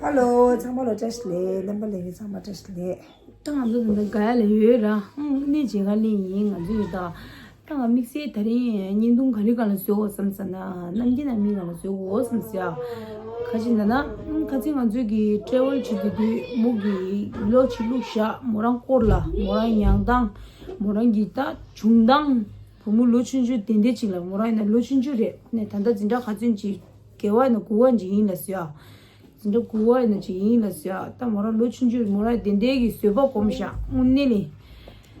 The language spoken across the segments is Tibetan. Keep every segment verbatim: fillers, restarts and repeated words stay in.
ཧ་ལོ། ཚང་མ་ལ་བཀྲ་ཤིས་བདེ་ལེགས། རྣམ་པ་ལྷན་རྒྱས་ཚང་མ་བཀྲ་ཤིས་བདེ་ལེགས། ད་ང་ཚོ་ད་ལྟ་ག་ཡ་ལ་ཡོད་ར། ཨང་། གནས་མཇལ་ཁ་སླེབས་ཡིན། ང་ཚོ་ཡོད་ད། ད་ང་དམིགས་བསལ་ད་རིང་བརྙན་ཐུང་ག་རེ་སྒང་ལ་བཟོ་དགོས་བསམ་ཟེར་ན། རྣམ་རྒྱལ་ནང་མི་སྒང་ལ་བཟོ་དགོས་བསམ་ཟེར་ཡ། ག་ཅི་ན་ན། ཨང་། ཁ་སང་ང་ཚོས་ཀྱི་ཊེ་རེ་ཝལ་བྱེད་དུས་དུས་མོ་གི་བི་ལོག་ཅིག་བླུགས་བཞག་མོ་རང་སྐོར་ལ། མོ་རང་ཉལ་སྟངས། མོ་རང་གི་ད་བྱུང་སྟངས། བུ་མོ་ལོ་ཆུང་ཆུང་དེ་འདྲ་ཅིག་ལ། མོ་རང་ཡིན་ན་ལོ་ཆུང་ཆུང་རེད། ནས་ད་ལྟ་འཛིན་གྲྭ་ག་ཚོད་ཅིག་བརྒྱད་པ་ཡིན་ན་དགུ་པ་ཅིག་ཡིན་ལ་ཟེར་ཡ། འཛིན་གྲྭ་དགུ་པ་ཡིན་ན་ཅིག་ཡིན་ལ་ཟེར་ཡ། ད་མོ་རང་ལོ་ཆུང་ཆུང་མོ་རང་དེ་འདྲའི་གི་བཟོད་པ་སྒོམ་བཞག་དངོས་གནས་ལས།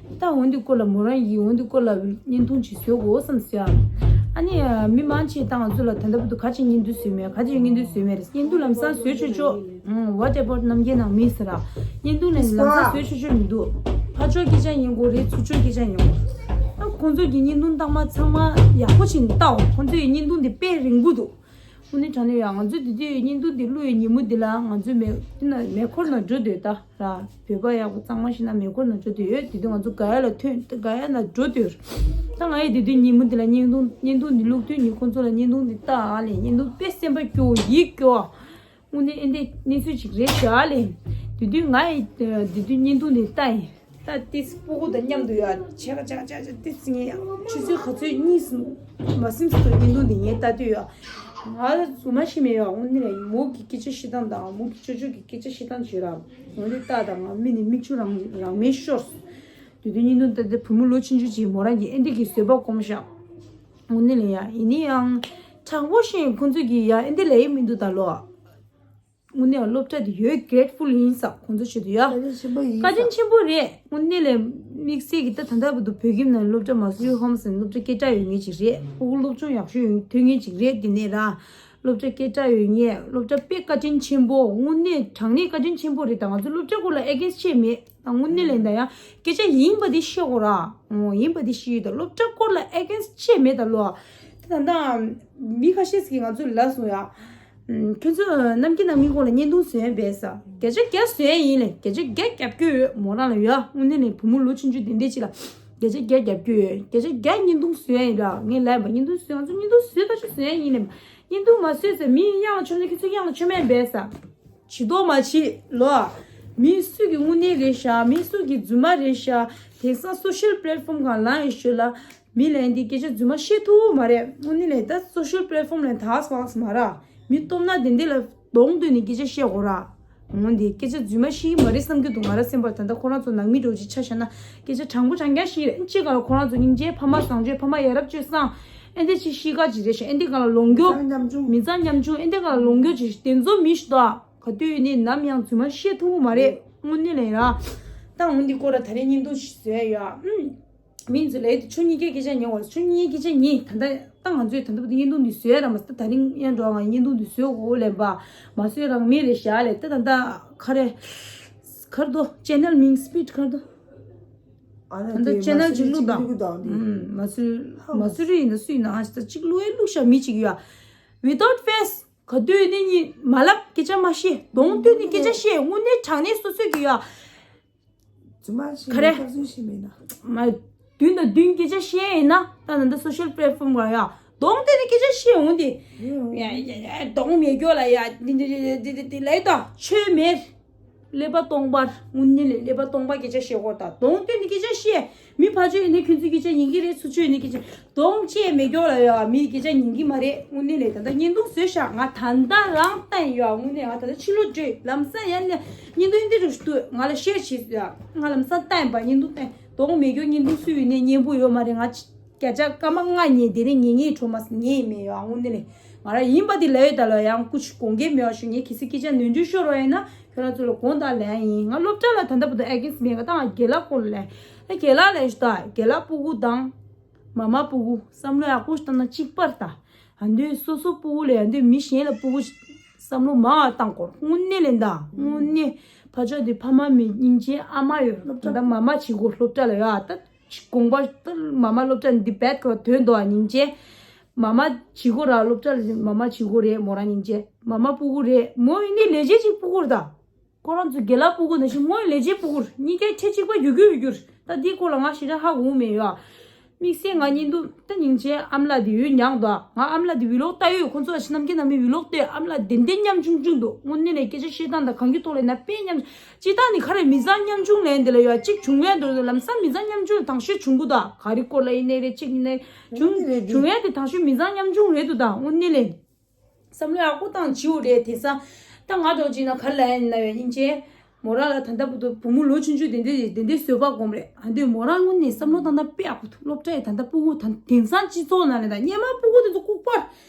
ད་འོན་ཏེ་སྐོར་ལ་མོ་རང་གིས་འོན་ཏེ་སྐོར་ལ་བརྙན་ཐུང་ཅིག་བཟོ་དགོས་བསམ་ཟེར་ཡ། ཨ་ནི་མི་མང་ཆེ་ད་ང་ཚོ་ལ་ད་ལྟ་བར་དུ་ག་ཅིག་བརྙན་ཐུང་བཟོས་མེད། ག་ཅིག་བརྙན་ཐུང་བཟོས་མེད་རེད། བརྙན་ཐུང་ལམ་སང་བཟོས་ཆོག་ཆོག་ཨང་། What about རྣམ་རྒྱལ་ནང་མི་ཟེར་ར། བརྙན་ཐུང་ནས་ལམ་སང་བཟོས་ཆོག་ཆོག་མི་འདུག་ཕར་ཕྱོགས་སྐད་ཆ་ཉན་དགོས་རེད། ཚུར་ཕྱོགས་སྐད་ཆ་ཉན་དགོས། ཨ། ཁོང་ཚོ་གི་བརྙན་ཐུང་བཏང་མ་ཚང་མ་ཡག་པོ་བྱས་ནས་བལྟའོ། ཁོང་ཚོའི་བརྙན་ཐུང་དེ་དཔེ་རིང་པོ་འདུག་དངོས་གནས་དྲང་གནས་ཡ། ང་ཚོས་དེ་དུས་བརྙན་ཐུང་དེ་བླུགས་ཡའི་ཉིན་མོ་དེ་ལ་ང་ཚོའི་མེ་དེ་ན་མེ་འཁོར་ནང་འགྲོ་སྡོད་ད་ར། བོད་པ་ཡག་པོ་གཙང་མ་ཤེས་ན་མེ་འཁོར་ནང་འགྲོ་སྡོད་ཡོད། དེ་དུས་ང་ཚོ་ག་ཡ་ལ་ཐོན། ག་ཡ་ན་འགྲོ་སྡོད། ད་ང་ཡི་དེ་དུས་ཉིན་མོ་དེ་ལ་བརྙན་ཐུང་བརྙན་ཐུང་དེ་བླུགས་དུས་ནི་ཁོང་ཚོ་ལ་བརྙན་ཐུང་དེ་ལྟ་ཨ་ལས། བརྙན་ཐུང་དཔེ་སེམས་པ་སྐྱོ་ཡིད་སྐྱོ། དངོས་གནས་ཨེ་འདྲའི་གནས་ཚུལ་ཅིག་རེད་ཤག་ཨ་ལས། དེ་དུས་ང་ཡི་དེ་དུས་བརྙན་ཐུང་དེ་ལྟ་ཡིན། ད་ཏིས་སྤུ་གུ་དང་མཉམ་དུ་ཡ་ཆེ་ཁ་ཆག་ཆག་ཆག་ཏིས་ངས་ཡ་ཆུ་ཚོད་ག་ཚོད་གཉིས་སུ་མ་སིམ་སུ་བརྙན་ཐུང་དེ་ངས་ལྟ་དུས་ཡ། ང་རྫུན་མ་ཤི་མེད་ཡ། དངོས་གནས་ལ་མོ་གི་སྐད་ཆ་བཤད་སྟངས་དང་མོ་གི་ཅོ་ཅོ་གི་སྐད་ཆ་བཤད་སྟངས་བྱོས་ར། ངོ་ནས་ལྟ་དང་ང་མི་ནི་མིག་ཆུ་རང་རང་མེད་ཤོར། དེ་དུས་བརྙན་ཐུང་ལྟ་དུས་བུ་མོ་ལོ་ཆུང་ཆུང་ཅིག་མོ་རང་གིས་ཨེ་འདྲ་གི་བཟོད་པ་སྒོམ་ཤག་དངོས་གནས་ལ་ཡ་ཡིན་ནི་ཡང་དྲང་པོ་བཤད་ཁོང་ཚོས་ཀྱིས་ཡ་ཨེ་འདྲ་ལས་ཡི་མི་འདུག་ད་ལོ། དངོས་གནས་སློབ་གྲྭ་དེ་ཡོད་གྲེཊ་ཕུལ་ཡིན་ས། ཁོང་ཚོ་ཆེད་དུ་ཡ། བཀའ་དྲིན་ཆེན་པོ་ཡིན་ས། བཀའ་དྲིན་ཆེན་པོ་རེད། དངོས་གནས་ལས་དམིགས་བསལ་གྱི་ད་ད་ལྟ་བར་དུ་བོད་ཁྱིམ་ནང་སློབ་གྲྭ་མ་སུ་རི་ཧོམ་སི་སློབ་གྲྭ་སྐད་གྲགས་ཡོད་མཁན་ཅིག་རེད། ཕྲུ་གུ་སློབ་སྦྱོང་ཡག་ཤོས་ཡོང་ཐོན་མཁན་ཅིག་རེད། དེ་ནས་ར་སློབ་གྲྭ་སྐད་གྲགས་ཡོད་མཁན། སློབ་གྲྭ་དཔེ་བཀའ་དྲིན་ཆེན་པོ། དངོས་གནས་དྲང་གནས་བཀའ་དྲིན་ཆེན་པོ་རེད། ད་ང་ཚོ་སློབ་གྲྭ་སྐོར་ལ་ཨེ་གེན་སི་ཊི་བྱས་མེད། ད་དངོས་གནས་ལས་ད་ཡང་སྐད་ཆ་ཡིན་པ་དེ་བཤད་དགོས་ར། འོ་ཡིན་པ་དེ་བཤད་ཡོད། ད་སློབ་གྲྭ་སྐོར་ལ་ཨེ་གེན་སི་ཊི་བྱས་མེད་ད་ལོ། ད་ད་མི་ཁ་ཤས་ཀྱིས་ང་ཚོ་ལ་སོང་ཡ། ཁྱོད་ཚོ་རྣམ་རྒྱལ་ནང་མི་ཁོང་ལ་བརྙན་ཐུང་བཟོས་ཡིན་པས་ས། བརྒྱ་ཆ་བརྒྱ་བཟོས་ཡིན་ལེ། བརྒྱ་ཆ་བརྒྱ་རྒྱབ་སྐྱོར་ཡོད། མོ་རང་ལ་ཡོད། དངོས་གནས་ནས་བུ་མོ་ལོ་ཆུང་ཆུང་དེ་འདྲས་ཅིག་ལ་བརྒྱ་ཆ་བརྒྱ་རྒྱབ་སྐྱོར་ཡོད། བརྒྱ་ཆ་བརྒྱ་བརྙན་ཐུང་བཟོས་ཡིན་ར། ངས་ལབ་པ་བརྙན་ཐུང་བཟོས། ང་ཚོ་བརྙན་ཐུང་བཟོས་ད་ཆུ་བཟོས་ཡིན་ལེ། བརྙན་ཐུང་མ་བཟོས་ཟེར་མི་གཡང་ལ་ཆོ་ནས་ཁྱོད་ཚོ་གཡང་ལ་ཆོ་མེད་པས་ས། བྱེད་མདོག་མ་བྱེད་ལོ། མི་སུ་གི་དངོས་གནས་རེད་ཤག་མི་སུ་གི་རྫུན་མ་རེད་ཤག་དེང་སང་སོ་ཤལ་པི་ལེ་ཊི་ཕོམ་སྒང་ལངས་ཡོད་ཤོད་ལ། མི་ལ་འདི་སྐད་ཆ་རྫུན་མ་བཤད་ཐུབ་མ་རེད། དངོས་གནས་ལས་ད་སོ་ཤལ་པི་ལེ་ཊི་ཕོམ་ལ་ད་སོང་སོང་མ་ར། མི་སྟོབས་ན་དེ་འདྲས་ལ་གདོང་སྟོན་ནས་སྐད་ཆ་བཤད་དགོས་ར། འོ་འདི་སྐད་ཆ་རྫུན་མ་བཤད་ཀྱི་མ་རེད་བསམ་གྱི་འདུག་ང་ར་སེམས་པར་ད་ལྟ་ཁོ་རང་ཚོ་ནང་མི་འདྲ་བོ་ཅིག་ཆ་བཞག་ན་སྐད་ཆ་དྲང་པོ་དྲང་རྐྱང་བཤད་རེད། ཅི་ག་ལ་ཁོ་རང་ཚོ་སྙིང་རྗེ། ཕ་མ་བཟང་སྤྱོད། ཕ་མ་ཡ་རབས་སྤྱོད་བཟང་། ཨེ་འདི་ཅི་ཤི་ཁ་ཅིག་རེད་ཤག་ཨེ་འདི་ག་ལ་ལོང་རྒྱུ། མི་ཚང་ཉམ་ཆུང་། མི་ཚང་ཉམ་ཆུང་། ཨེ་འདི་ག་ལ་ལོང་རྒྱུ་ཅིག་དེ་ཚོ་མི་ཤི་ད། ག་དུས་ནས་ནམ་ཡང་རྫུན་མ་བཤད་ཐུབ་མ་རེད། དངོས་གནས་ལས་ར། ད་འོན་ཏེ་ཁོ་ར་ད་རེས་བརྙན་ཐུང་ཞིག་བཟོས་ཡ་ཡོད། ཨུམ། མི་ཚོ་ལས་དེ་ཆོ་གཉིས་ཀའི་སྐད་ཆ་ཉན་བ། ཆོ་གཉིས་ཀའི་སྐད་ཆ་ཉན། ད་ལྟ་ད་ང་ཚོས་ད་ལྟ་བར་དུ་བརྙན་ཐུང་འདི་བཟོས་ཡ་ར་མ་ཟད། ད་རིང་ཡང་འགྲོ་ང་བརྙན་ཐུང་འདི་བཟོས་གོ་ལེན་པ་མ་བཟོས་རང་མེད་རེད་ཤག་ལས། ད་ད་ད་ག་རེ་ག་རེ་འདུག་ཅེ་ནལ་མིང་སི་པིཊ་ག་རེ་འདུག་ཨ་ད་ལྟ་ཅེ་ནལ་ཅིག་བླུགས་དང་། ཨུམ། མ་སུ་མ་སུ་རི་ཡིན་ན་སུ་ཡིན་ན་ཨ་ཅིག་བླུགས་ཨེ་བླུགས་ཤག་མི་ཅིག་ཡོད། Without face ག་དུས་ནས་ཉིན་མ་ལབ་སྐད་ཆ་མ་བཤད། གདོང་སྟོན་ནས་སྐད་ཆ་བཤད། དངོས་གནས་དྲང་གནས་སོ་སོས་ཀྱི་ཡ། རྫུན་མ་བཤད་ག་རེ། ཁ་ཚོན་བཤད་མེད་ན། མ་བདུན་དང་བདུན་སྐད་ཆ་བཤད་ཡིན་ན་ད་ད་ལྟ་སོ་ཤལ་པི་ལེ་ཊི་ཕོམ་ག་ཡ། གདོང་སྟོན་ནས་སྐད་ཆ་བཤད་འོང་དེ། ཡ་ཡ་ཡ་གདོང་མེད་སྐྱོ་ལ་ཡ་འདི་འདི་འདི་འདི་ལས་ད་ཆོས་མེད། ཀླད་པ་སྟོང་པར་དངོས་གནས་ལས་ཀླད་པ་སྟོང་པ་སྐད་ཆ་བཤད་དགོས་ད། གདོང་སྟོན་ནས་སྐད་ཆ་བཤད། མི་ཕར་ཕྱོགས་ཡིན་ནའི་ཁྱོད་ཚོའི་སྐད་ཆ་ཉན་གྱི་རེད། ཚུར་ཕྱོགས་ཡིན་ནའི་སྐད་ཆ་གདོང་བཅད་མི་སྐྱོ་ལ་ཡ་མིའི་སྐད་ཆ་ཉན་གྱི་མ་རེད། དངོས་གནས་ལས་ད་ལྟ་བརྙན་ཐུང་བཟོས་ཤག་ང་ད་ལྟ་རང་བལྟས་ཡོད། དངོས་གནས་ང་ད་ལྟ་ཕྱི་ལོགས་འགྲོ་ལམ་སང་ཡང་ནས་བརྙན་ཐུང་འདི་རུ་ཞུ་ང་ལ་ཤེར་བྱེད་ཡ། ང་ལམ་སང་བལྟས་པ་བརྙན་ཐུང་བལྟས། གདོང་མི་སྐྱོ་བརྙན་ཐུང་སུ་ཡིན་ནའི་སྙན་པོ་ཡོད་མ་རེད། ང་བརྒྱ་ཆ་སྐར་མ་ལྔ་ཉན་དེ་རིང་ཉན་ངེས་འཕྲོ་མ་ཉན་ཡིན་མེད་ཡོད། དངོས་གནས་ལས་ང་རང་ཡིན་པ་དེ་ལས་ཡོད་ད་ལ་ཡང་སྐུ་ཞིག་དགོངས་འགལ་མེད་པ་ཞུ། ངས་གལ་སྲིད་སྐད་ཆ་ནོར་འཁྲུལ་ཤོར་བ་ཡིན་ན། ཁྱོད་རང་ཚོ་ལ་དགོངས་དག་ལན་ཡིན། ང་སློབ་གྲྭ་ལ་ད་ལྟ་བར་དུ་ཨེ་གེན་སི་མེད་ག་ད་ང་རྒན་ལགས་སྐོར་ལ་ལན། ཨ་རྒན་ལགས་ལན་ཞུ་ད། རྒན་ལགས་སྤུ་གུ་དང་། མ་མ་སྤུ་གུ་བསམ་བློ་ཡག་པོ་ཞིག་བཏང་ན་གཅིག་པར་ད། ཨ་འདོད་སོ་སོ་སྤུ་གུ་ལས་ཨ་འདོད་མི་གཞན་ལ་སྤུ་གུ་བསམ་བློ་མང་བ་བཏང་དགོས། དངོས་གནས་ལན་ད། དངོས་གནས་ཕ་ཆགས་དེ་ཕ་མ་མེད་སྙིང་རྗེ་ཨ་མ་ཡོད། ད་མ་མ་བྱེད་དགོས་སློབ་གྲྭ་ལ་ཡོད་ཨ་ད། དགོངས་པ་ད་མ་མ་སློབ་གྲྭ་འདི་བེད་ཁོ་དོན་དོ་ཨ་སྙིང་རྗེ། མ་མ་བྱེད་དགོས་ར་སློབ་གྲྭ་ལ་མ་མ་བྱེད་དགོས་རེད། མོ་རང་སྙིང་རྗེ་མ་མ་སྤུ་གུ་རེད། མོ་ཡིན་ནི་ལས་བྱེད་ཅིག་སྤུ་གུ་རེད་ད། ཁོ་རང་ཚོ་རྒན་ལགས་སྤུ་གུ་ནང་བཞིན་མོ་ཡི་ལས་བྱེད་སྤུ་གུར་གཉིས་ཀའི་ཁྲི་གཅིག་པ་རྒྱུག་རྒྱུག་རྒྱུག་ད་འདིའི་སྐོར་ལ་ང་ཞེ་དྲག་ཧ་གོ་མེད་ཡ། དམིགས་བསལ་ང་བརྙན་ཐུང་ད་སྙིང་རྗེ་ཨམ་ལགས་དེ་ཡོད་མྱངས་འདུག་ང་ཨམ་ལགས་དེ་ཝི་ལོག་ལྟ་ཡོད། ཁོང་ཚོ་ཕྱི་ནམ་མཁའི་ནང་མི་ཝི་ལོག་ལྟོས། ཨམ་ལགས་དེ་འདྲའི་ཉམ་ཆུང་ཆུང་འདུག་དངོས་གནས་ལས་སྐད་ཆ་བཤད་སྟངས་དང་གང་གི་ཐོག་ལ་ན་དཔེ་ཉམ་ཆུང་། སྤྱིར་བཏང་ནི་ག་རེ་མི་ཚང་ཉམ་ཆུང་ལན་དེ་ལ་ཡོད་གཅིག་བྱུང་ཡས་འདུག་ལམ་སང་མི་ཚང་ཉམ་ཆུང་དང་ཤོས་བྱུང་གི་འདུག་ག་རེ་སྐོར་ལ་ཡིན་ནའི་རེད། གཅིག་ཡིན་ནའི་བྱུང་བྱུང་ཡས་དེ་དང་ཤོས་མི་ཚང་ཉམ་ཆུང་རེད་འདུག་ད་དངོས་གནས་ལས། བསམ་བློ་ཡག་པོ་བཏང་བྱིའུ་རེད། དེང་སང་ད་ང་འདྲ་བོ་ཅིག་ན་ག་ལ་ཡིན་ན་ཡོད་སྙིང་རྗེ། མོ་རང་ལ་ད་ལྟ་བུ་དུ་བུ་མོ་ལོ་ཆུང་ཆུང་དེ་འདྲས་དེ་འདྲས་བཟོད་པ་སྒོམ་རེད། ཨ་འདོད་མོ་རང་དངོས་གནས་བསམ་བློ་བཏང་ན་དཔེ་ཡག་པོ་འདུག་སློབ་གྲྭ་ཡི་ད་ལྟ་ཕྲུ་གུ་ད་དེང་སང་སྤྱི་ཚོགས་ནང་ལ་ད་སྔོན་མ་ཕྲུ་གུ་དེ་ཚོ་ལྐུགས་པར།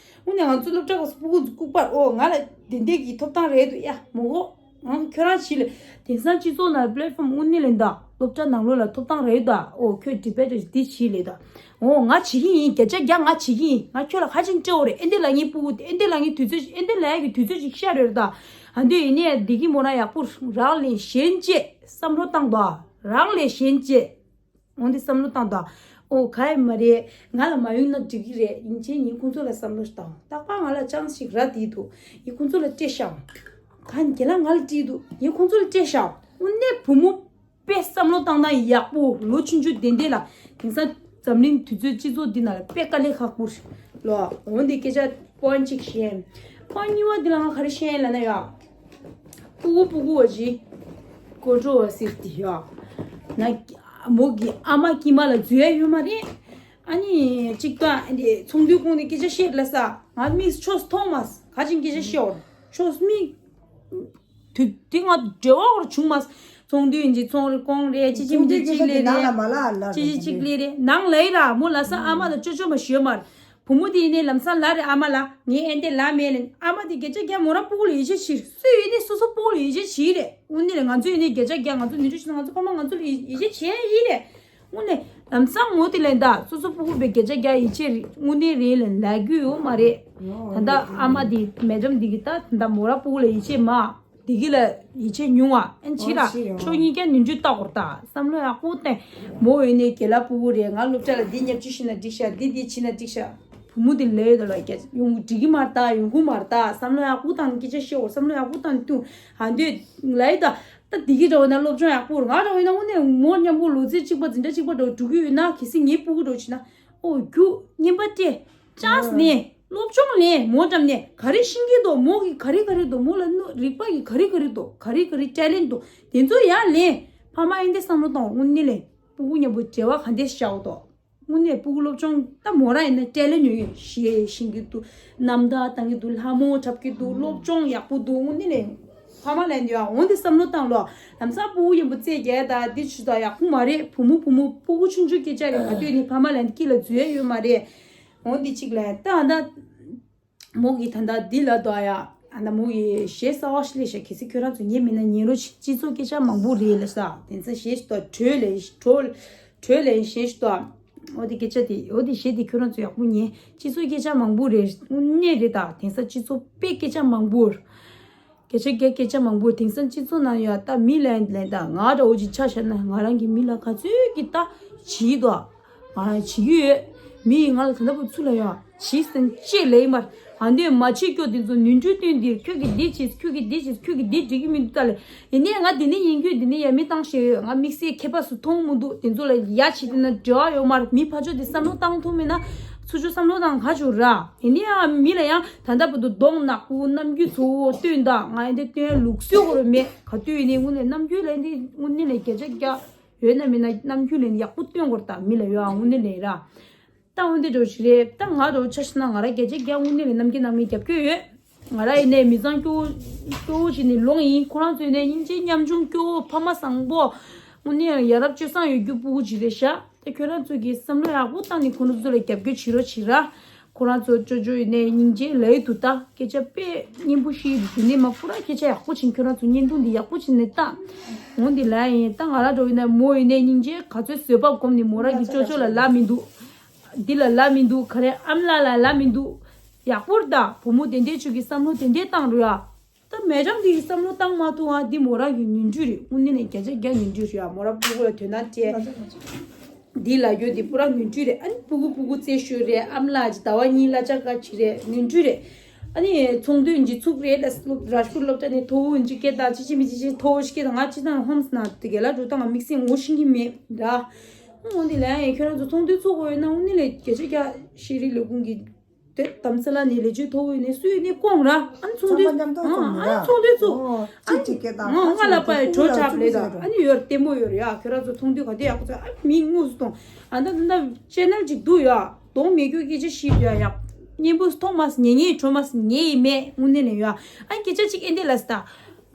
དངོས་གནས་ང་ཚོ་སློབ་གྲྭ་སྐབས་སུ་ཕྲུ་གུ་ཚོ་ལྐུགས་པར། ཨོ་ང་ལ་དེ་འདྲས་ཀྱི་ཐོབ་ཐང་རེད་འདུག་ཡ་མོ་གོ་ཨང་ཁྱོད་རང་བྱིས་ལ། དེང་སང་སྤྱི་ཚོགས་ནང་པླེ་ཊི་ཕོམ་དངོས་གནས་ལས་ད་སློབ་གྲྭ་ནང་ལོགས་ལ་ཐོབ་ཐང་རེད་ད། ཨོ་ཁྱོད་ཌི་བེ་ཊི་འདི་བྱིས་ལས་ད། འོ་ང་བྱེད་ཀྱི་ཡིན། བརྒྱ་ཆ་བརྒྱ་ང་བྱེད་ཀྱི་ཡིན། ང་ཁྱོད་ལ་ཁ་ཆེམས་སྤྲད་འོ་རེད། ཨེ་འདི་ལ་ངའི་ཕྲུ་གུ་དེ་ཨེ་འདི་ལ་ངའི་དུས་ཚོད་ཨེ་འདི་ལ་ཡ་གི་དུས་ཚོད་ཅིག་ཤར་རེད་ད། ཨ་འདི་ཡིན་ནས་འདི་གི་མོ་རང་ཡག་པོ་རང་ལས་གཞན་གཅེས་བསམ་བློ་བཏང་ད། རང་ལས་གཞན་གཅེས། འོ་འདི་བསམ་བློ་བཏང་ད། ཨོ་ག་ཡི་མ་རེད། ང་ལ་མ་ཡོང་ན་འགྲིག་གི་རེད། ཡིན་ཆེན་ཡིན་ཁོང་ཚོ་ལ་བསམ་བློ་ཞིག་བཏང་། རྟག་པར་ང་ལ་ཅང་ཞིག་ར་དེ་འདུག་ཡིན་ཁོང་ཚོ་ལ་སྤྲད་ཤག་ག་ནི་ཁྱེད་ལ་ང་ལ་སྤྲད་འདུག་ཡིན་ཁོང་ཚོ་ལ་སྤྲད་ཤག་དངོས་གནས་བུ་མོ། དཔེ་བསམ་བློ་བཏང་ན་ཡག་པོ་ལོ་ཆུང་ཆུང་དེ་འདྲས་ལ། དེང་སང་འཛམ་གླིང་དུས་ཚོད་སྤྱི་ཚོགས་འདི་ནང་ལ་དཔེ་དཀའ་ལས་ཁག་པོ་རེད་ལོ། འོན་ཏེ་སྐད་ཆ་པོ་ཨིན་ཊི་གཅིག་བཤད། པོ་ཨིན་ཊི་གཉིས་པ་འདི་ལ་ང་ག་རེ་བཤད་ཡིན་ལབ་ན་ཡ། ཕྲུ་གུ་ཕྲུ་གུ་བ་ཅི། ཀོན་ཊོ་ཝར་སི་འདི་ཡ། ན་མོ་གི་ཨ་མ་དཀྱིལ་མ་ལ་འཛུལ་ཡ་ཡོད་མ་རེད། ཨ་ནི་གཅིག་ད་འདི་ཚོགས་འདུའི་གོང་ནས་སྐད་ཆ་བཤད་ལ་ས་ང་མིག་ཆོས་མཐོང་མ་ག་ཅིག་སྐད་ཆ་བཤད་འོར་ཆོས་མིག་དུས་དེ་ང་འབྲེལ་བ་བར་བྱུང་མ། ཚོང་འདུས་ཡིན་གྱི་ཚོང་རེ་གོང་རེ་ཅི་ཅི་མི་ཅི་ཅི་ལེ་རེ། ཅི་ཅི་ཅིག་ལེ་རེ་ནང་ལ་ཡི་ར་མོ་ལ་ས་ཨ་མ་ལ་ཅོ་ཅོ་མ་ཞུ་མར། བུ་མོ་དེ་ཡིན་ནའི་ལམ་སང་ལ་རེ་ཨ་མ་ལ་ངའི་ཨེ་འདི་ལ་མེད་ལེ། ཨ་མ་དེ་སྐད་ཆ་རྒྱག་མོ་ར་ཕྲུ་གུ་ལ་ཡིད་ཆེས་བྱེད། སུ་ཡིན་ནའི་སོ་སོ་ཕྲུ་གུ་ལ་ཡིད་ཆེས་བྱེད་རེད། དངོས་གནས་ལ་ང་ཚོ་ཡིན་ནའི་སྐད་ཆ་རྒྱག་ང་ཚོ་ནུས་ཤུགས་ང་ཚོ་ཕ་མ་ང་ཚོ་ལ་ཡིད་ཆེས་བྱེད་ཡིན་རེད། དངོས་གནས་ལམ་སང་ངོ་དེ་ལས་ད་སོ་སོ་ཕྲུ་གུ་བའི་སྐད་ཆ་རྒྱག་ཡིད་ཆེས་རེད། དངོས་གནས་རེད་ལ་ལབ་རྒྱུ་ཡོད་མ་རེད། ད་ལྟ་ཨ་མ་དེ་མེ་ཌམ་དེ་གི་ད་ད་ལྟ་མོ་ར་ཕྲུ་གུ་ལ་ཡིད་ཆེས་མ། དེ་གི་ལ་ཡིད་ཆེས་ཉུང་བ་ཨན་ཆི་ར། ཆོས་ཉིད་ཀྱང་ནུས་འཇུ་ལྟ་གོར་ད་བསམ་བློ་ཡག་པོ་བཏང་། མོ་ཡོད་ནས་རྒན་ལགས་ཕྲུ་གུ་རེད། ང་སློབ་གྲྭ་ལ་འདི་ཉབ་ཆུ་ཤི་ན་འགྲིག་ཤག་འདི་འདི་ཆི་ན་འགྲིག་ཤག་བུ་མོ་དེ་ལས་ཡོད་ལ་རྒྱ་ཡོང་འགྲིག་གི་མ་རེད་ད། ཡོང་གི་མ་རེད་ད། བསམ་བློ་ཡག་པོ་བཏང་སྐད་ཆ་བཤད་འོ་བསམ་བློ་ཡག་པོ་བཏང་ཏུ་ཨ་འདོད་ལ་ཡི་ད། ད་འདི་གི་འདྲ་བོ་ན་སློབ་སྦྱོང་ཡག་པོ་རེད། ང་འདྲ་བོ་ཡིན་ན་དངོས་གནས་མོ་མཉམ་པོ་ལོ་ཚད་གཅིག་པ་འཛིན་གྲྭ་གཅིག་པ་འདྲ་བོ་འགྲོ་གི་ཡོད་ན་གལ་སྲིད་ངའི་ཕྲུ་གུ་འདྲ་བོ་བྱེད་ན་ཨོ་རྒྱུ་རྔན་པ་སྤྲད་ཅང་སི་ནས་སློབ་སྦྱོང་ལེན་མོ་འགྲམ་ནས་ག་རེ་ཤེས་ཀྱི་འདུག་མོ་གི་ག་རེ་ག་རེ་འདུག་མོ་ལ་རིག་པ་གི་ག་རེ་ག་རེ་འདུག་ག་རེ་ག་རེ་ཊེ་ལེན་འདུག་དེ་ཚོ་ཡར་ལེན། ཕ་མ་ཡིན་དེ་བསམ་བློ་གཏོང་དངོས་གནས་ལེན། ཕྲུ་གུ་མཉམ་པོ་འབྲེལ་བ་ག་འདྲས་བྱའོ་དོ། དངོས་གནས་ཕྲུ་གུ་སློབ་སྦྱོང་ད་མོ་རང་ཡིན་ན་ཊེ་ལེན་ཡོད་ཡོད་ཞེས་ཤེས་ཀྱི་འདུག་རྣམ་ཐར་བཏང་གི་འདུག་ལྷ་མོ་འཁྲབ་ཀྱི་འདུག་སློབ་སྦྱོང་ཡག་པོ་འདུག་དངོས་གནས་ལེན། ཕ་མ་ལན་དུ་ཡང་འོང་དེ་བསམ་བློ་བཏང་ལོ། ལམ་སང་ཕྲུ་གུ་ཡིན་པོ་རྩེད་རྒྱལ་དང་འདི་ཆུ་དང་ཡག་པོ་མ་རེད། བུ་མོ་བུ་མོ་ཕྲུ་གུ་ཆུང་ཆུང་སྐད་ཆ་རེད། ག་དུས་ནི་ཕ་མ་ལན་དུ་སྐྱིད་ལ་འཛུལ་ཡ་ཡོད་མ་རེད། འོང་འདི་གཅིག་ལན་ད་ཨ་ད། མོ་གི་ད་ལྟ་འདི་ལ་དོ་ཡ། ཨ་ན་མོ་གི་གཞས་གསར་བ་ཞིག་ལས་ཤག་གལ་སྲིད་ཁྱོད་རང་ཚོ་ཉན་མིན་ན་ཉན་རོགས་བྱེད། སྤྱི་ཚོགས་སྐད་ཆ་མང་པོ་རེད་ལ་ས། དེང་སང་གཞས་ཤིག་དོ་བྲོས་ལས་བྲོས་བྲོས་ལས་གཞས་ཤིག་དོ། འོ་དེ་སྐད་ཆ་དེ་འོ་དེ་གཞས་དེ་ཁྱོད་རང་ཚོ་ཡག་པོ་ཉན། སྤྱི་ཚོགས་སྐད་ཆ་མང་པོ་རེད། དངོས་གནས་རེད་ད། དེང་སང་སྤྱི་ཚོགས་དཔེ་སྐད་ཆ་མང་པོ་རེད། སྐད་ཆ་རྒྱག་སྐད་ཆ་མང་པོ་དེང་སང་སྤྱི་ཚོགས་ནང་ཡོད་ད། མི་ལ་ལན་ད་ང་འདྲ་བོ་ཅིག་ཆ་བཞག་ན་ང་རང་གི་མི་ལ་ག་ཚོད་ཀྱི་ད་བྱིས་དོ། ང་རང་བྱིས་ཀྱི་ཡོད། མི་ཡིས་ང་ལ་ད་ལྟ་བུ་ཚུར་ལ་ཡོང་བྱིས་ཟིན་ཅེས་ལེགས་མར་ཨ་འདོད་མ་བྱེད་སྐྱོ་དེ་ཚོ་ནུས་འགྲུལ་སྟོན་འདིར་ཁྱོད་ཀྱིས་འདི་བྱེད་ཁྱོད་ཀྱིས་འདི་བྱེད་ཁྱོད་ཀྱིས་འདི་འགྲིག་གི་མི་འདུག་ད་ལས། ཡིན་ནའི་ང་འདི་ནས་ཡིན་རྒྱུ་འདི་ནས་ཡ་མི་བཏང་ཤེས་ཡོད། ང་དམིགས་བསལ་ཁྱད་པར་སུ་མཐོང་མི་འདུག་དེ་ཚོ་ལ་ཡ་བྱེད་དེ་ན་འབྲེལ་བ་ཡོད་མར་མི་ཕ་ཆོ་དེ་བསམ་བློ་བཏང་ཐུབ་མེད་ན་ཚུར་ཆོ་བསམ་བློ་བཏང་ག་ཆོ་ར། ཡིན་ནའི་ཡ་མི་ལ་ཡང་ད་ལྟ་བུ་དུ་གདོང་ནག་པོ་རྣམ་འགྱུར་ཚོ་སྟོན་དང་ང་ཡིན་དེ་སྟོན་ལུགས་སྲོལ་གོ་ར་མེད་ག་དུས་ཡིན་ནའི་དངོས་གནས་རྣམ་འགྱུར་ལ་ཡིན་དེ་དངོས་གནས་ལ་སྐད་ཆ་རྒྱག་ཡོད་ན་མེད་ན་རྣམ་འགྱུར་ལས་ཡག་པོ་སྟོན་དགོས་རེད་ད། མི་ལ་ཡོད་ཨང་དངོས་གནས་ལས་ར། ད་འོན་ཏེ་འགྲོ་ཞིག་རེད་ད། ང་རོ་ཆ་ཤི་ན་ང་ར་སྐད་ཆ་རྒྱག་དངོས་གནས་ལས་རྣམ་རྒྱལ་རྣམ་རྒྱལ་རྒྱབ་སྐྱོ་ཡོད། ང་ར་ཡིན་ནའི་མི་ཚང་སྐྱོ་སྐྱོ་བོ་ཞིག་ནས་ལོང་ཡིན། ཁོ་རང་ཚོ་ཡིན་ནའི་སྙིང་རྗེ་ཉམ་ཆུང་སྐྱོ་བོ་ཕ་མ་བཟང་པོ་དངོས་གནས་ཡ་རབས་སྤྱོད་བཟང་ཡོད་རྒྱུ་ཕྲུ་གུ་ཅིག་རེད་ཤག་ད་ཁྱོད་རང་ཚོ་གིས་བསམ་བློ་ཡག་པོ་བཏང་ནས་ཁོ་རང་ཚོ་ལ་རྒྱབ་སྐྱོར་བྱེད་རོགས་བྱེད་ར། ཁོ་རང་ཚོ་ཅོ་ཅོ་ཡིན་ནའི་སྙིང་རྗེ་ལ་ཡི་དུ་ད་སྐད་ཆ་དཔེ་སྙན་པོ་ཞིག་འདི་ནས་མ་པུ་ར་སྐད་ཆ་ཡག་པོ་བྱིན། ཁྱོད་རང་ཚོ་བརྙན་ཐུང་འདི་ཡག་པོ་བྱིན་ནས་ད། འོ་འདི་ལ་ཡིན་ད་ང་ར་འགྲོ་ཡིན་ན་མོ་ཡིན་ནའི་སྙིང་རྗེ་ག་ཚོད་བཟོད་པ་སྒོམ་ནས་མོ་ར་གི་ཅོ་ཅོ་ལ་ལབ་མི་འདུག་འདི་ལ་ལབ་མི་འདུག་ག་རེ་ཨམ་ལགས་ལ་ལབ་མི་འདུག་ཡག་པོ་རེད་ད། བུ་མོ་དེ་འདྲས་ཆུ་གི་བསམ་བློ་དེ་འདྲས་བཏང་རོགས་ཡ། ད་མེ་ཌམ་འདི་གི་བསམ་བློ་བཏང་མ་ཐུབ་ཨ་འདི་མོ་རང་གི་ནོར་འཁྲུལ་རེད། དངོས་གནས་ནས་བརྒྱ་ཆ་བརྒྱ་ནོར་འཁྲུལ་རེད་ཡ། མོ་རང་ཕྲུ་གུ་ལ་དོན་དག་སྤྲད། འདི་ལ་རྒྱུ་འདི་པུ་ར་ནོར་འཁྲུལ་རེད། ཨ་ནི་ཕྲུ་གུ་ཕྲུ་གུ་རྩེ་ཤོས་རེད། ཨམ་ལགས་ཀྱི་ཟླ་བ་གཉིས་གླ་ཆ་ག་ཅིག་རེད། ནོར་འཁྲུལ་རེད། ཨ་ནི་ཚོང་དོན་གྱི་ཚུགས་རེད་ལ་སློབ་རཱཇ་པུར་སློབ་གྲྭ་ནས་མཐོ་བོ་འཇིགས་སྐད་དང་ཅི་ཅི་མི་ཅི་ཅི་མཐོ་བོ་ཞིག་སྐད་དང་ང་ཅི་དང་ཧོམ་སི་ན་དེ་ག་ལ་འགྲོ་དང་ང་དམིགས་བསལ་ངོ་ཤེས་ཀྱི་མེད་ར། འོ་འདི་ལན་ཡང་ཁྱོད་རང་ཚོ་ཚོགས་འདུ་ཚོགས་དགོས་ཡོད་ན་འོ་ནི་ལས་བརྒྱ་ཆ་བརྒྱ་ཤེས་རིག་ལས་ཁུངས་ཀྱི་དེ་དམ་ཚིག་ལ་ནི་ལས་བྱེད་མཐོ་བོ་ནས་སུས་ནི་སྐོང་ར་ཨ་ནི་ཚོགས་འདུ་ཚང་མ་མཉམ་དུ་ཚོགས་ཨ་ནི་ཚོགས་འདུ་ཚོགས་ཨོ་ཨ་ཅིག་ཅིག་སྐད་དང་ང་ང་ལ་པའི་གྲོ་ཆབ་ལས་དང་ཨ་ནི་ཡོད་ལྟད་མོ་ཡོད་ར་ཡ་ཁྱོད་རང་ཚོ་ཚོགས་འདུ་ག་དེ་ཡག་པོ་ཚོ་ཨ་མི་དངོས་སུ་གཏོང་ཨ་ད་ད་ད་ཅེ་ནལ་ཅིག་འདུག་ཡ་གདོང་མེད་རྒྱུ་སྐད་ཆ་ཤེས་རྒྱུ་ཡག་སྙན་པོ་མཐོང་མ་སོང་ངེས་ངེས་གྲོ་མ་སོང་ངེས་ཡིན་མེད་དངོས་གནས་ནས་ཡ་ཨ་སྐད་ཆ་ཅིག་ཨེ་འདི་ལ་སི་ད།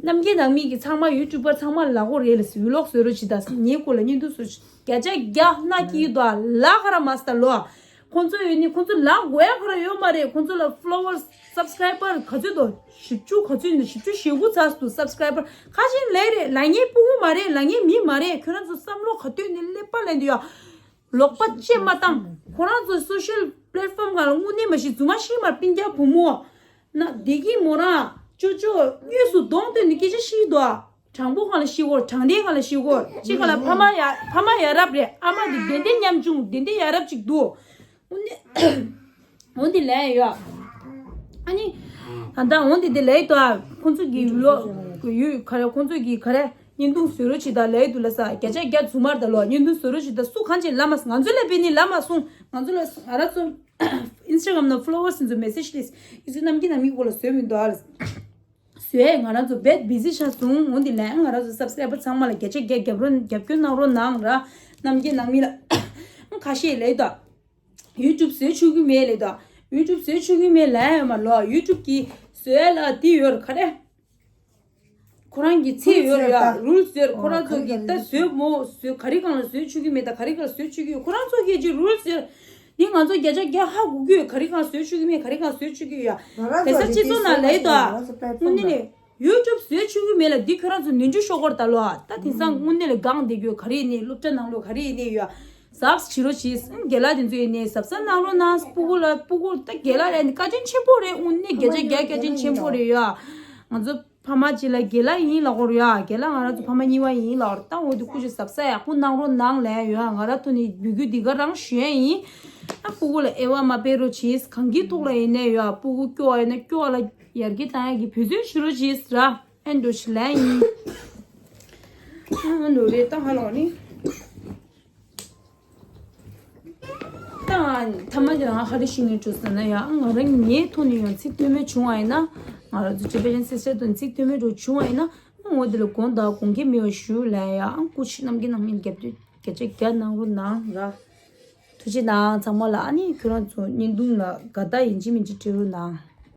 རྣམ་རྒྱལ་ནང་མི་གི་ཚང་མ་ཡུ་ཊུབ་པར་ཚང་མ་ལ་གོ་རེད་ལ་སི་ཝི་ལོག་བཟོ་རོགས་བྱེད་ད་ངའི་སྐོར་ལ་བརྙན་ཐུང་བཟོ་བརྒྱ་ཆ་བརྒྱ་སྣ་སྐྱིད་དོ་ལ་ག་ར་མ་སྟ་ལོ། ཁོང་ཚོ་ཡོད་ནི་ཁོང་ཚོ་ལ་གོ་ཡ་ག་ར་ཡོད་མ་རེད། ཁོང་ཚོ་ལ་ཕོ་ལོ་ཝར་སབ་སི་ཀ་རའི་བར་ག་ཚོད་དོ་བཞི་བཅུ་ག་ཚོད་ནི་བཞི་བཅུ་ཞེ་དགུ་ཚར་སུ་སབ་སི་ཀ་རའི་བར་ཁ་ཆེན་ལས་རེད་ལ་ངའི་ཕྲུ་གུ་མ་རེད་ལ་ངའི་མི་མ་རེད། ཁྱོད་རང་ཚོ་བསམ་བློ་ག་དུས་ནི་ཀླད་པ་ལེན་དུ་ཡ་ལོག་པ་ཅེ་མ་བཏང་ཁོ་རང་ཚོ་སོ་ཤལ་པི་ལེ་ཊི་ཕོམ་ག་ལ་དངོས་གནས་མ་ཤི་རྫུན་མ་ཤི་མར་སྤུན་ཀྱག་བུ་མོ། ན་བདེ་སྐྱིད་མོ་རང་ཅོ་ཅོ་དངོས་སུ་གདོང་སྟོན་ནས་སྐད་ཆ་བཤད་འདུག་དྲང་པོ་གང་ལ་བཤད་དགོས་དྲང་བདེན་གང་ལ་བཤད་དགོས་གཅིག་ག་ལ་ཕ་མ་ཡ་ཕ་མ་ཡ་རབས་རེད། ཨ་མ་དེ་བདེན་བདེན་ཉམ་ཆུང་བདེན་བདེན་ཡ་རབས་ཅིག་འདུག་འོན་ཏེ་འོན་ཏེ་ལས་ཡོད། ཨ་ནི་ད་ལྟ་འོན་ཏེ་དེ་ལས་ཡོད་དོ། ཁོང་ཚོ་གི་ཡུལ་ལོ་ཡུལ་ག་རེ་ཁོང་ཚོ་གི་ག་རེ་བརྙན་ཐུང་བཟོ་རོགས་བྱེད་ད་ལས་ཡོད་དུ་ལ་ས་བརྒྱ་ཆ་བརྒྱ་རྫུན་མར་ད་ལོ་བརྙན་ཐུང་བཟོ་རོགས་བྱེད་ད་སུ་གང་ཅི་ལ་མ་ང་ཚོ་ལ་བེད་ནི་ལ་མ་སོང་ང་ཚོ་ལ་ང་ར་ཚོ། ཨིན་སི་ཊ་གྷ་རམ་ནང་ཕོ་ལོ་ཝར་སི་ཚོ་མེ་སེ་ཇི་ལིས་ཡིག་ཚོ་རྣམ་རྒྱལ་ནང་མི་གོ་ལ་བཟོས་མི་འདུག་ཨ་ལ། བཟོས་ང་རང་ཚོ་བེད་བི་ཟི་ཆགས་སོང་འོན་ཏེ་ལན་ང་རང་ཚོ་སབ་སི་ཀ་རའི་བར་ཚང་མ་ལ་བརྒྱ་ཆ་བརྒྱ་རྒྱབ་རོགས་རྒྱབ་སྐྱོར་གནང་རོགས་གནང་ར་རྣམ་རྒྱལ་ནང་མི་ལ་ཁ་ཤས་ལས་དོ། ཡུ་ཊུབ་བཟོས་ཆོག་གི་མེད་ལས་དོ། ཡུ་ཊུབ་བཟོས་ཆོག་གི་མེད་ལན་ཡོད་མ་ལོ་ཡུ་ཊུབ་ཀྱི་བཟོས་ལ་དེ་ཡོད་ར་ག་རེ། ཁོ་རང་གི་ཚེ་ཡོད་ཡ་རུལ་ཟེར་ཁོ་རང་ཚོ་གི་ད་བཟོས་མོ་བཟོས་ག་རི་གང་ལ་བཟོས་ཆོག་གི་མེད་ད་ག་རི་གང་ལ་བཟོས་ཆོག་གི་ཡོད་ཁོ་རང་ཚོ་གི་ཅི་རུལ་ཟེར། འདི་ང་ཚོ་བརྒྱ་ཆ་བརྒྱ་ཧ་གོ་གི་ཡོད་ག་རི་གང་ལ་བཟོས་ཆོག་གི་མེད་ག་རི་གང་ལ་བཟོས་ཆོག་གི་ཡོད་ཡ། དེ་ས་སྤྱི་ཚོགས་ནང་ལས་དོ། དངོས་གནས་ནས་ཡུ་ཊུབ་བཟོས་ཆོག་གི་མེད་ལ་འདི་ཁྱོད་རང་ཚོ་ནུས་འཇུ་ཤོག་གོར་ད་ལོ་ཨ་ད་དེང་སང་དངོས་གནས་ལ་གང་བསྡད་གི་ཡོད་ག་རི་ནས་སློབ་གྲྭ་ནང་ལོ་ག་རི་ནས་ཡོད་ཟབ་བྱི་རོ་བྱིས་རྒན་ལགས་དེ་ཚོ་ཡིན་ནས་ཟབ་ས་ནང་ལོ་ནང་སྤུ་གུ་ལ་སྤུ་གུ་ད་རྒན་ལགས་ཡ་ནི་བཀའ་དྲིན་ཆེན་པོ་རེད། དངོས་གནས་བརྒྱ་ཆ་བརྒྱ་བཀའ་དྲིན་ཆེན་པོ་རེད་ཡ། ང་ཚོ་ཕ་མ་གཅིག་ལ་རྒན་ལགས་ཡིན་ལབ་དགོས་རེད་ཡ། རྒན་ལགས་ང་རང་ཚོ་ཕ་མ་གཉིས་པ་ཡིན་ལབ་རེད། ད་འོ་དེ་སྐུ་ཞབས་ཟབ་ས་ཡག་པོ་གནང་རོགས་གནང་ལབ་ཡོད་ཡ། ང་རང་ཐོག་ནས་འབོད་སྐུལ་འདི་ག་རང་ཞུ་ཡ་ཡིན། ད་སྤུ་གུ་ལ་དབྱེ་བ་མ་སྤེལ་རོགས་བྱེད། གང་གི་ཐོག་ལ་ཡིན་ནའི་ཡ་སྤུ་གུ་སྐྱོ་བ་ཡིན་ན་སྐྱོ་བ་ལ་ཡར་རྒྱས་བཏང་ཡ་གི་འབད་བརྩོན་ཞུ་རོགས་བྱེད་ར། ཨེ་འགྲོ་ཞིག་ལན་ཡིན། ཨ་འགྲོ་རེད་ད་ཧ་ལོག་ནི། ད་ཐ་མ་དེ་ང་ཧ་རི་ཤི་ངེ་འགྲོ་ཟེར་ན་ཡ་ང་རང་ངའི་ཐོག་ནས་ཡང་ཚིག་ལྟོས་མེད་བྱུང་བ་ཡིན་ན། ང་རང་ཚོ་ཇེ་པེ་ཅན་སི་སི་ཊར་དང་ཚིག་ལྟོས་མེད་འགྲོ་བྱུང་བ་ཡིན་ན། ངོ་དེ་ལ་དགོངས་དག་དགོངས་འགལ་མེད་པ་ཞུ་ལན་ཡ། ཨང་སྐུ་མཁྱེན་རྣམ་རྒྱལ་རྣམ་གཉིས་རྒྱབ་དུས་བརྒྱ་ཆ་བརྒྱ་གནང་རོགས་གནང་ར། ཐུགས་རྗེ་གནང་ཚང་མ་ལ། ཨ་ནི་ཁྱོད་རང་ཚོ་བརྙན་ཐུང་ལ་དགའ་རྟགས་ཡིན་གཅིག་མིན་གཅིག་སྤྲད་རོགས་གནང་།